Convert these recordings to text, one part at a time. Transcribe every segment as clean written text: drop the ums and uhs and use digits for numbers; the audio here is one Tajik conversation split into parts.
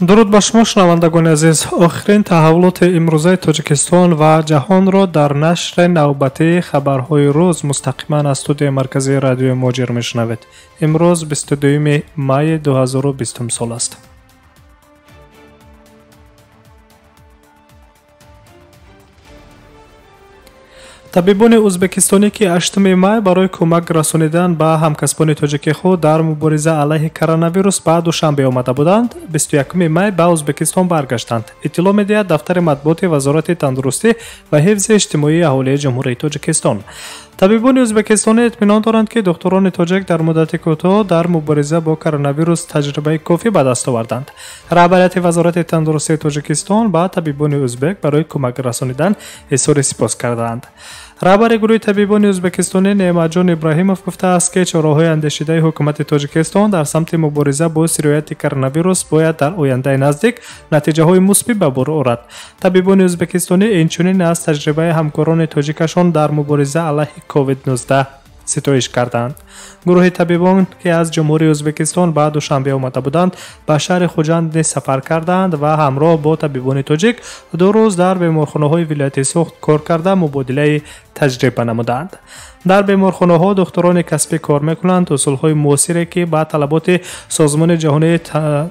Дуруд ба шумо, шунавандагони азиз. Охирин таҳаввулоти имрӯзаи Тоҷикистон ва ҷаҳонро дар нашри навбатии хабарҳои рӯз мустақиман аз студияи марказии радиои Муҳоҷир мешунавед. Имрӯз 22 майи 2020 сол аст. Табибони ӯзбекистонӣ, ки 8 май барои кӯмак расонидан ба ҳамкасбони тоҷики худ дар мубориза алайҳи коронавирус ба Душанбе омада буданд, 21 май ба Ӯзбекистон баргаштанд, иттилоъ медиҳад дафтари матбуоти Вазорати тандурустӣ ва ҳифзи иҷтимоии аҳолии Ҷумҳурии Тоҷикистон. Табибони ӯзбекистонӣ итминон доранд, ки духтурони тоҷик дар муддати кӯтоҳ дар мубориза бо коронавирус таҷрибаи кофӣ ба даст оварданд. Раҳбарияти Вазорати тандурустии Тоҷикистон ба табибони ӯзбек барои кӯмак расонидан изҳори сипос кардаанд. Раҳбари гурӯҳи табибони ӯзбекистонӣ Неъматҷон Ибраҳимов гуфтааст, ки чораҳои андешидаи ҳукумати Тоҷикистон дар самти мубориза бо сирояти коронавирус бояд дар ояндаи наздик натиҷаҳои мусбӣ ба бор орад. Табибони ӯзбекистонӣ инчунин аз таҷрибаи ҳамкорони тоҷикашон дар мубориза алайҳи COVID-19 ситоиш карданд. Гурӯҳи табибон, ки аз Ҷумҳурии Ӯзбекистон ба Душанбе омада буданд, ба шаҳри Хуҷанд низ сафар карданд ва ҳамроҳ бо табибони тоҷик 2 рӯз дар беморхонаҳои вилояти Суғд кор карда, мубодилаи таҷриба намуданд. Дар беморхонаҳо духтурони касбӣ кор мекунанд. Усулҳои муосире, ки ба талаботи Созмони ҷаҳонии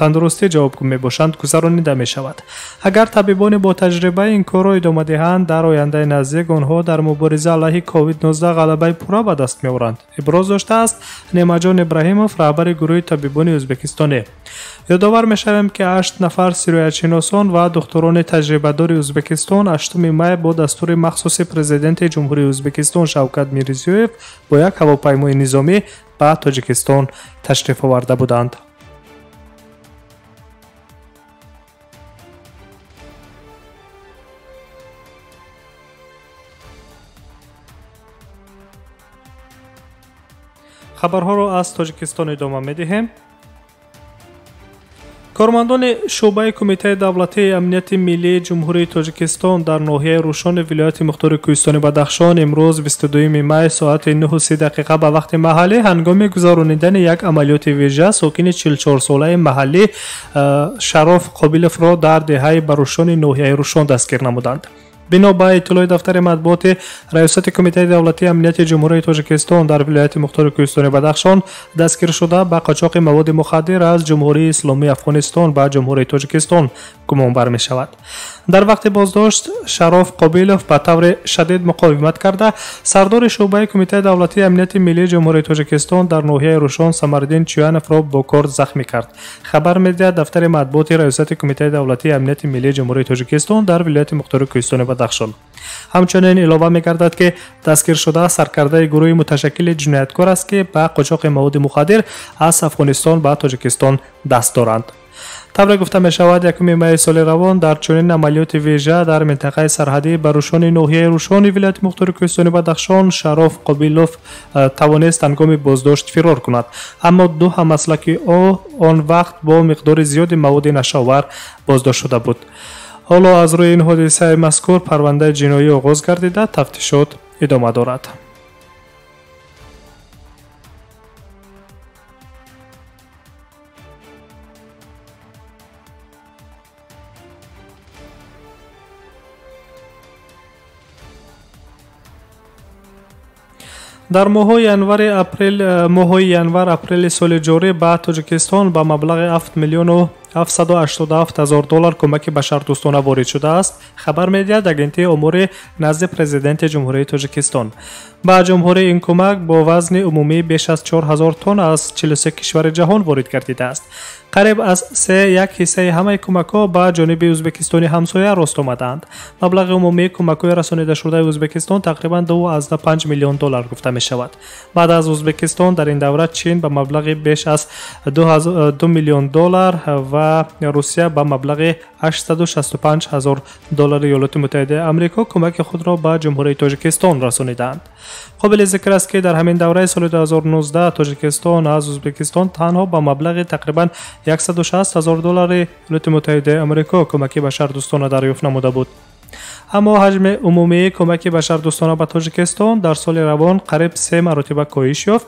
тандурустӣ ҷавобгӯ мебошанд, гузаронида мешавад. Агар табибони бо таҷриба ин корро идома диҳанд, дар ояндаи наздик онҳо дар мубориза алайҳи COVID-19 ғалабаи пурра ба даст меоранд, иброз доштааст Неъматҷон Ибраҳимов, раҳбари гурӯҳи табибони ӯзбекистонӣ. Ёдовар мешавем, ки 8 нафар сироятшиносон ва духтурони таҷрибадори Ӯзбекистон 8 май бо дастури махсуси президенти Ҷумҳурии Ӯзбекистон Шавкат Мирзиёев бо як ҳавопаймои низомӣ ба Тоҷикистон ташриф оварда буданд. Хабарҳоро аз Тоҷикистон идома медиҳем. Кормандони шӯъбаи Кумитаи давлатии амнияти миллии Ҷумҳурии Тоҷикистон дар ноҳияи Рӯшони вилояти мухтори Кӯҳистони Бадахшон имрӯз 22 май соати 9:30 ба вақти маҳаллӣ ҳангоми гузаронидани як амалиёти вижа сокини 44-солаи маҳаллӣ Шароф Қобиловро дар деҳаи Барӯшони ноҳияи Рӯшон дастгир намуданд. Бино ба иттилои дафтари матбуоти Раёсати Кумитаи давлатии амнияти Ҷумҳурии Тоҷикистон дар вилояти мухтори Кӯҳистони Бадахшон, дастгиршуда ба қочоқи маводи мухаддир аз Ҷумҳурии Исломии Афғонистон ба Ҷумҳурии Тоҷикистон гумонбар мешавад. Дар вақти боздошт Шароф Қобилов ба таври шадид муқовимат карда, сардори шӯъбаи Кумитаи давлатии амнияти миллии Ҷумҳурии Тоҷикистон дар ноҳияи Рӯшон Самариддин Чуяновро бо корд захмӣ кард. Хабар медиҳад дафтари матбуоти Раёсати Кумитаи давлатии амнияти миллии Ҷумҳурии Тоҷикистон дар вилояти мухтори Кӯҳистони Бадахшон. Ҳамчунин илова мегардад, ки дастгиршуда саркардаи гурӯҳи муташаккили ҷинояткор аст, ки ба қочоқи маводи мухаддир аз Афғонистон ба Тоҷикистон даст доранд. Тавре гуфта мешавад, 1 майи соли равон дар чунин амалиёти вижа дар минтақаи сарҳадии Барӯшони ноҳияи Рӯшони вилояти мухтори Кӯҳистони Бадахшон Шароф Қобилов тавонист ҳангоми боздошт фирор кунад, аммо ду ҳамаслаки ӯ он вақт бо миқдори зиёди маводи нашъаовар боздошт шуда буд. Ҳоло аз рӯи ин ҳодисаи мазкур парвандаи ҷиноӣ оғоз гардида, тафтишот идома дорад. Дар моҳҳои январ апрели соли ҷорӣ ба Тоҷикистон ба маблағи 7 787 000 доллар кӯмаки башардӯстона ворид шудааст, хабар медиҳад Агентии омори назди Президенти Ҷумҳурии Тоҷикистон. Ба ҷумҳурӣ ин кӯмак бо вазни умумии беш аз 4000 тонна аз 43 кишвари ҷаҳон ворид гардидааст. Қариб аз 3,1 ҳиссаи ҳамаи кӯмакҳо ба ҷониби Ӯзбекистони ҳамсоя рост омадаанд. Маблағи умумии кӯмакҳои расонидашудаи Ӯзбекистон тақрибан 2,5 миллион доллар гуфта мешавад. Баъд аз Ӯзбекистон дар ин давра Чин ба маблағи беш аз 2 миллион доллар ва Русия ба маблағи 865 ҳазор доллари Иёлоти Муттаҳидаи Амрико кӯмаки худро ба Ҷумҳурии Тоҷикистон расонидаанд. Қобили зикр аст, ки дар ҳамин давраи соли 2019 Тоҷикистон аз Ӯзбекистон танҳо ба маблағи тақрибан 160 ҳазор доллари Иёлоти Муттаҳидаи Амрико кӯмаки башардӯстона дарёфт намуда буд. Аммо ҳаҷми умумии кӯмаки башардӯстона ба Тоҷикистон дар соли равон қариб 3 маротиба коҳиш ёфт.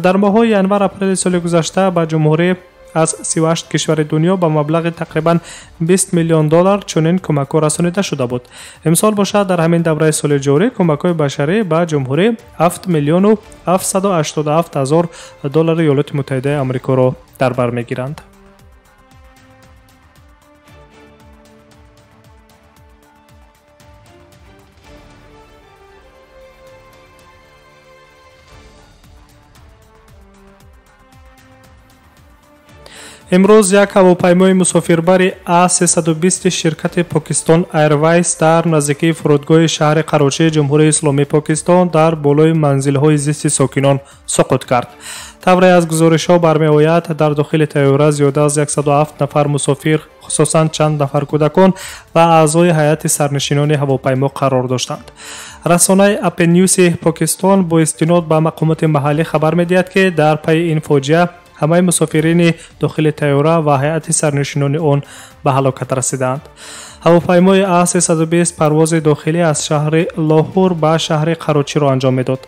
Дар моҳҳои январ-апрели соли гузашта ба ҷумҳурӣ Аз 38 кишвари дунё ба маблағи тақрибан 20 миллион доллар чунин кӯмакҳо расонида шуда буд. Имсол бошад, дар ҳамин давраи соли ҷорӣ кӯмакҳои башарӣ ба ҷумҳурӣ 7 миллиону 787 ҳазор доллари Иёлоти Муттаҳидаи Амрикоро дар бар мегиранд. Имрӯз як ҳавопаймои мусофирбари А320 ширкати Покистон Airways дар наздикии фурудгоҳи шаҳри Қарочии Ҷумҳурии Исломии Покистон дар болои манзилҳои зисти сокинон суқут кард. Тавре аз гузоришҳо бармеояд, дар дохили тайёра зиёда аз 107 нафар мусофир, хусусан чанд нафар кӯдакон ва аъзои ҳайати сарнишинони ҳавопаймо қарор доштанд. Расонаи Апенюси Покистон бо истинод ба мақомоти маҳаллӣ хабар медиҳад, ки дар пайи ин фоҷиа ҳамаи мусофирини дохили тайёра ва ҳайати сарнишинони он ба ҳалокат расидаанд. Ҳавопаймои А320 парвози дохилӣ аз шаҳри Лоҳур ба шаҳри Қарочиро анҷом медод.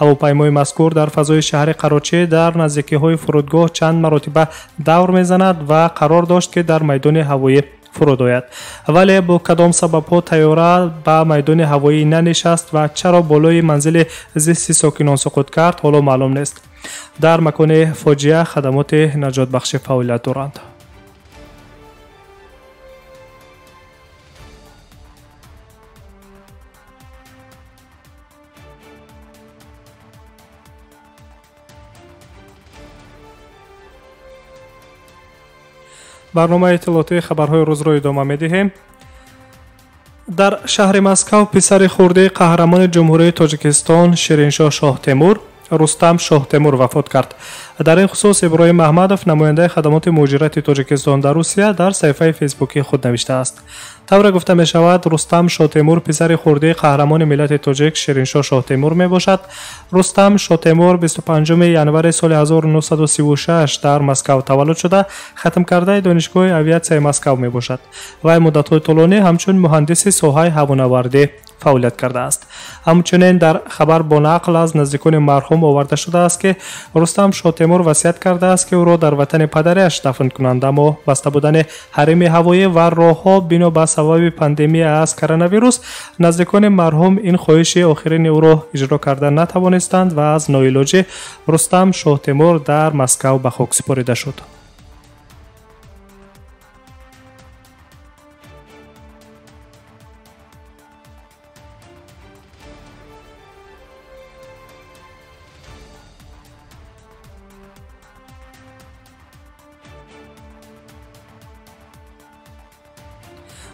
Ҳавопаймои мазкур дар фазои шаҳри Қарочӣ дар наздикиҳои фурудгоҳ чанд маротиба давр мезанад ва қарор дошт, ки дар майдони ҳавоӣ фуруд ояд. Вале бо кадом сабабҳо тайёра ба майдони ҳавоӣ нанишаст ва чаро болои манзили зисти сокинон суқут кард, ҳоло маълум нест. Дар макони фоҷиа хадамоти наҷотбахшӣ фаъолият доранд. Барномаи иттилоотии хабарҳои рӯзро идома медиҳем. Дар шаҳри Москав писари хурдии қаҳрамони Ҷумҳурии Тоҷикистон Шириншоҳ Шоҳтемур, Рустам Шоҳтемур вафот кард. Дар ин хусус Иброҳим Аҳмадов, намояндаи хадамоти муҳоҷирати Тоҷикистон дар Русия, дар саҳифаи фейсбукии худ навиштааст. Тавре гуфта мешавад, Рустам Шоҳтемур писари хурдии қаҳрамони миллати тоҷик Шириншоҳ Шоҳтемур мебошад. Рустам Шоҳтемур 25 январи соли 1936 дар Москав таваллуд шуда, хатмкардаи Донишгоҳи авиатсияи Москав мебошад. Вай муддатҳои тӯлонӣ ҳамчун муҳандиси соҳаи ҳавонавардӣ фаъолият кардааст. Ҳамчунин дар хабар бо нақл аз наздикони марҳум оварда шудааст, ки Рустам Шоҳтемур васият кардааст, ки ӯро дар ватани падариаш дафн кунанд, аммо баста будани ҳарими ҳавоӣ ва роҳҳо бино ба сабаби пандемия аз коронавирус наздикони марҳум ин хоҳиши охирини ӯро иҷро карда натавонистанд ва аз ноилоҷӣ Рустам Шоҳтемур дар Москав ба хок супорида шуд.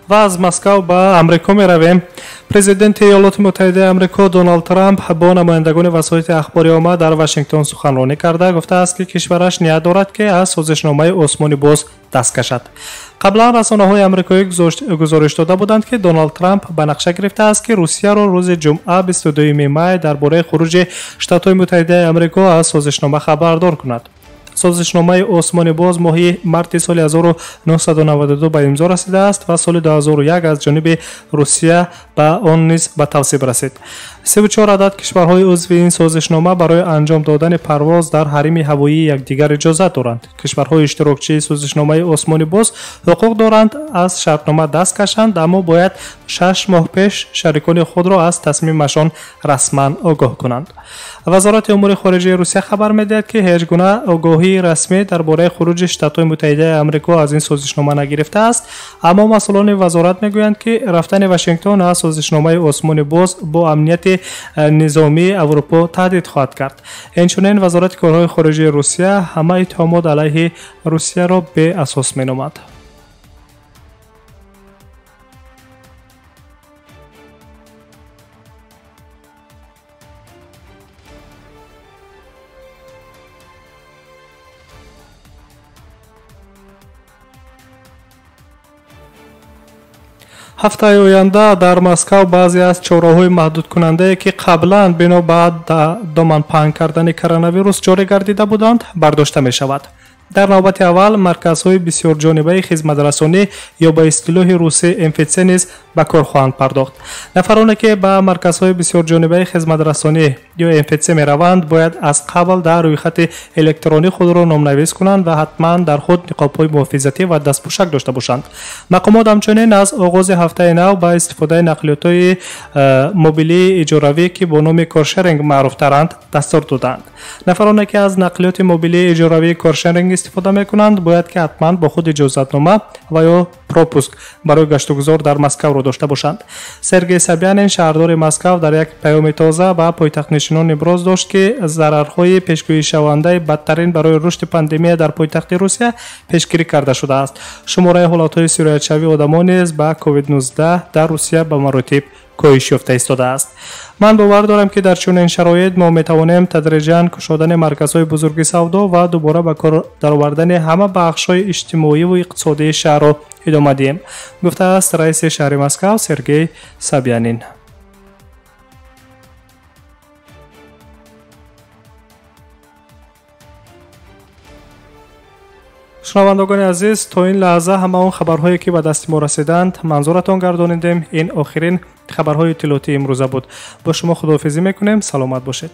Ва аз Москав ба Амрико меравем. Президенти Иёлоти Муттаҳидаи Амрико Доналд Трамп бо намояндагони васоити ахбори омма дар Вашингтон суханронӣ карда гуфтааст, ки кишвараш ният дорад, ки аз созишномаи Осмони боз даст кашад. Қаблан расонаҳои амрикоӣ гузориш дода буданд, ки Доналд Трамп ба нақша гирифтааст, ки Русияро рӯзи ҷумъа 22 май дар бораи хуруҷи Штатҳои Муттаҳидаи Амрико аз созишнома хабардор кунад. Созишномаи Осмони боз моҳи марти соли 1992 ба имзо расидааст ва соли 2001 аз ҷониби Русия ба он низ ба тавсиб расид. 34 адад кишварҳои узви ин созишнома барои анҷом додани парвоз дар ҳарими ҳавоии якдигар иҷозат доранд. Кишварҳои иштирокчии созишномаи Осмони боз ҳуқуқ доранд аз шартнома даст кашанд, аммо бояд 6 моҳ пеш шарикони худро аз тасмимашон расман огоҳ кунанд. Вазорати умури хориҷаи Русия хабар медиҳад, ки ҳеҷ гуна огоҳии расмӣ дар бораи хуруҷи Штатҳои Муттаҳидаи Амрико аз ин созишнома нагирифтааст, аммо масъулони вазорат мегӯянд, ки рафтани Вашингтон аз созишномаи Осмони боз бо амнияти низомии Аврупо таҳдид хоҳад кард. Инчунин Вазорати корҳои хориҷии Русия ҳама иттиҳомот алайҳи Русияро беасос меномад. Ҳафтаи оянда дар Москав баъзе аз чораҳои маҳдудкунандае, ки қаблан бино ба доманпаҳн кардани коронавирус ҷорӣ гардида буданд, бардошта мешавад. Дар навбати аввал марказҳои бисёрҷонибаи хизматрасонӣ ё ба истилоҳи русӣ МФЦ низ ба кор хоҳанд пардохт. Нафароне ки ба марказҳои бисёрҷонибаи хизматрасонӣ ё МФЦ мераванд, бояд аз қабл дар рӯйхати электронӣ худро номнавис кунанд ва ҳатман дар худ ниқобҳои муҳофизатӣ ва дастпӯшак дошта бошанд. Мақомот ҳамчунин аз оғози ҳафтаи нав ба истифодаи нақлиётҳои мобилии иҷоравӣ, ки бо номи каршеринг маъруфтаранд, дастур доданд. Нафароне ки аз нақлиёти мобилии иҷоравии каршеринг истифода мекунанд, бояд ки ҳатман бо худ иҷозатнома ва ё пропуск барои гаштугузор дар Москавро дошта бошанд. Сергей Собянин, шаҳрдори Москав, дар як паёми тоза ба пойтахтнишинон иброз дошт, ки зарарҳои пешгӯишавандаи бадтарин барои рушди пандемия дар пойтахти Русия пешгирӣ карда шудааст. Шумораи ҳолатҳои сироятшавии одамон низ ба COVID-19 дар Русия ба маротиб коҳиш ёфта истодааст. Ман бовар дорам, ки дар чунин шароит мо метавонем тадриҷан кушодани марказҳои бузурги савдо ва дубора ба кор даровардани ҳама бахшҳои иҷтимоиву иқтисодии шаҳрро идома диҳем, гуфтааст раиси шаҳри Москав Сергей Собянин. Шунавандагони азиз, то ин лаҳза ҳама он хабарҳое ки ба дасти мо расиданд, манзуратон гардонидем. Ин охирин хабарҳои иттилоотии имрӯза буд. Бо шумо худоҳофизӣ мекунем. Саломат бошед.